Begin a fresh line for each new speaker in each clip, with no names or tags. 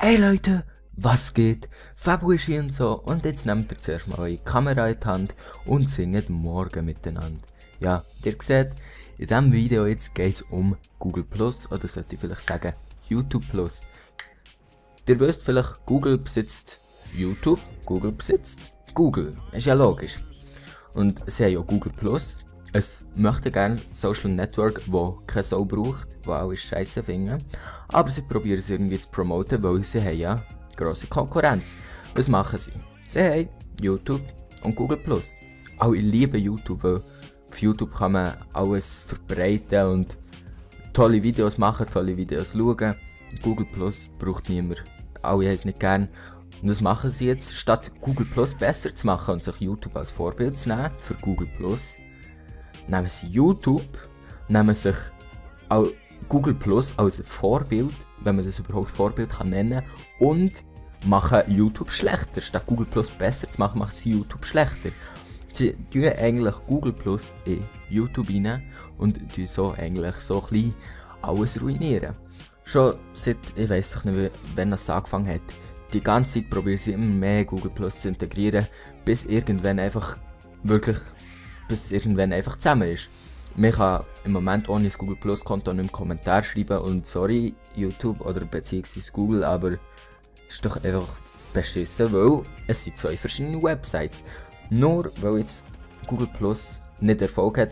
Hey Leute, was geht? Fabu ist hier und so und jetzt nehmt ihr zuerst mal eure Kamera in die Hand und singt morgen miteinander. Ja, ihr seht, in diesem Video jetzt geht es um Google Plus oder sollte ich vielleicht sagen YouTube Plus. Ihr wisst vielleicht, Google besitzt YouTube, Google besitzt Google, ist ja logisch. Und sie haben ja Google Plus. Es möchte gerne Social Network, wo keine Sau braucht, wo alle Scheiße finden. Aber sie probieren es irgendwie zu promoten, weil sie haben ja grosse Konkurrenz. Was machen sie? Sie haben YouTube und Google Plus. Auch ich liebe YouTube, weil auf YouTube kann man alles verbreiten und tolle Videos machen, tolle Videos schauen. Google Plus braucht niemand. Alle haben es nicht gern. Und was machen sie jetzt? Statt Google Plus besser zu machen und sich YouTube als Vorbild zu nehmen für Google Plus, nehmen sie YouTube, nehmen sich auch Google Plus als Vorbild, wenn man das überhaupt Vorbild kann nennen, und machen YouTube schlechter. Statt Google Plus besser zu machen, machen sie YouTube schlechter. Sie tun eigentlich Google Plus in YouTube rein und tun so eigentlich so ein bisschen alles ruinieren. Schon seit, ich weiss doch nicht, wann das angefangen hat, die ganze Zeit probieren sie immer mehr Google Plus zu integrieren, bis irgendwann einfach zusammen ist. Man kann im Moment ohne das Google Plus Konto nicht im Kommentar schreiben und sorry YouTube oder beziehungsweise Google, aber es ist doch einfach beschissen, weil es sind zwei verschiedene Websites. Nur weil jetzt Google Plus nicht Erfolg hat,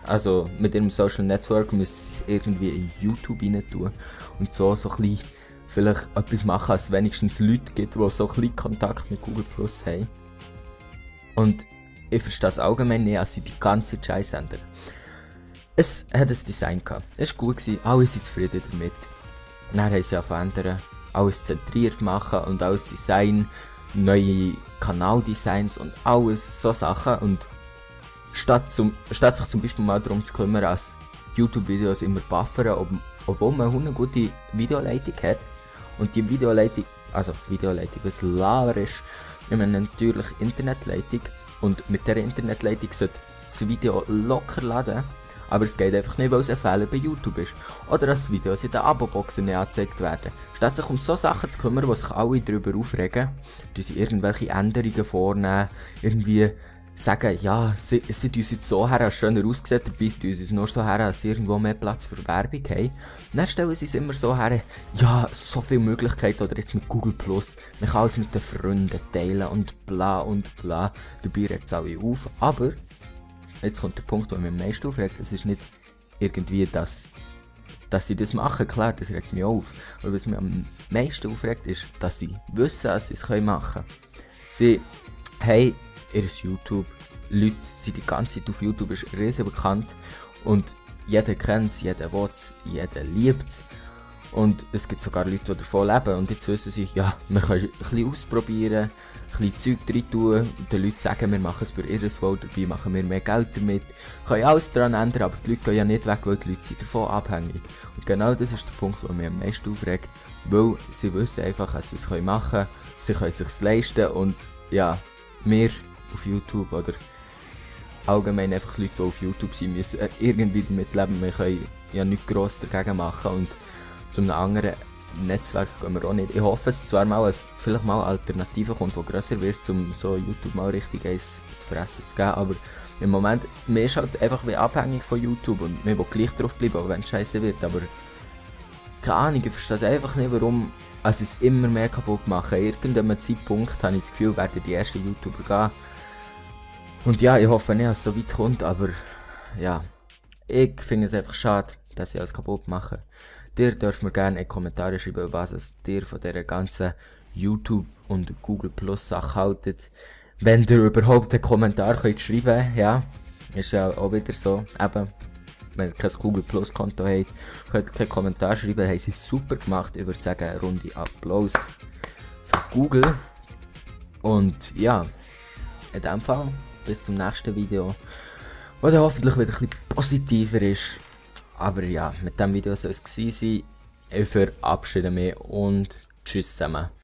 also mit ihrem Social Network müssen sie irgendwie in YouTube rein tun und so ein bisschen vielleicht etwas machen, als es wenigstens Leute gibt, die so ein bisschen Kontakt mit Google Plus haben. Und ich verstehe es allgemein nicht, als sie die ganze Scheiße ändern. Es hat ein Design gehabt. Es war gut, alle sind zufrieden damit. Dann haben sie verändern, alles zentriert machen und alles Design, neue Kanaldesigns und alles so Sachen. Und statt sich zum Beispiel mal darum zu kümmern, dass YouTube-Videos immer buffern, obwohl man eine gute Videoleitung hat. Und die Videoleitung, was laber ist, wir haben natürlich Internetleitung und mit dieser Internetleitung sollte das Video locker laden, aber es geht einfach nicht, weil es ein Fehler bei YouTube ist. Oder dass Videos in den Abo-Boxen nicht angezeigt werden. Statt sich um so Sachen zu kümmern, wo sich alle darüber aufregen, tun sie irgendwelche Änderungen vornehmen, irgendwie sagen, ja, sie tun es jetzt so her, als schöner ausgesehen, dabei tun sie es nur so her, als sie irgendwo mehr Platz für Werbung haben. Dann stellen sie es immer so her, ja, so viele Möglichkeiten, oder jetzt mit Google Plus, man kann alles mit den Freunden teilen und bla und bla, dabei regt es alle auf, aber, jetzt kommt der Punkt, der mich am meisten aufregt, es ist nicht irgendwie dass sie das machen, klar, das regt mich auf, aber was mich am meisten aufregt, ist, dass sie wissen, dass sie es machen können. Sie haben ihr YouTube, Leute sind die ganze Zeit auf YouTube, ist riesig bekannt und jeder kennt es, jeder will es, jeder liebt es und es gibt sogar Leute, die davon leben und jetzt wissen sie, ja, wir können ein bisschen ausprobieren, ein bisschen Zeug rein tun und den Leuten sagen, wir machen es für ihr Wohl, dabei machen wir mehr Geld damit, können alles daran ändern, aber die Leute gehen ja nicht weg, weil die Leute sind davon abhängig und genau das ist der Punkt, der mich am meisten aufregt, weil sie wissen einfach, dass sie es machen können, sie können es sich leisten und ja, wir auf YouTube oder allgemein einfach Leute, die auf YouTube sind, müssen irgendwie damit leben. Wir können ja nichts gross dagegen machen und zu einem anderen Netzwerk gehen wir auch nicht. Ich hoffe es zwar mal, dass vielleicht mal eine Alternative kommt, die grösser wird, um so YouTube mal richtig eins zu fressen zu geben, aber im Moment, man ist halt einfach wie abhängig von YouTube und man will gleich drauf bleiben, auch wenn es scheiße wird, aber keine Ahnung, ich verstehe es einfach nicht, warum sie es immer mehr kaputt machen. Irgendeinem Zeitpunkt habe ich das Gefühl, werden die ersten YouTuber gehen. Und ja, ich hoffe nicht, dass es so weit kommt, aber ja, ich finde es einfach schade, dass sie alles kaputt machen. Ihr dürft mir gerne in die Kommentare schreiben, was ihr von dieser ganzen YouTube und Google Plus Sache haltet. Wenn ihr überhaupt einen Kommentar könnt schreiben, ja, ist ja auch wieder so, eben, wenn ihr kein Google Plus Konto habt, könnt ihr keinen Kommentar schreiben, haben sie super gemacht. Ich würde sagen, eine Runde Applaus für Google. Und ja, in dem Fall, bis zum nächsten Video, das hoffentlich wieder ein bisschen positiver ist. Aber ja, mit diesem Video soll es gewesen sein. Ich verabschiede mich und tschüss zusammen.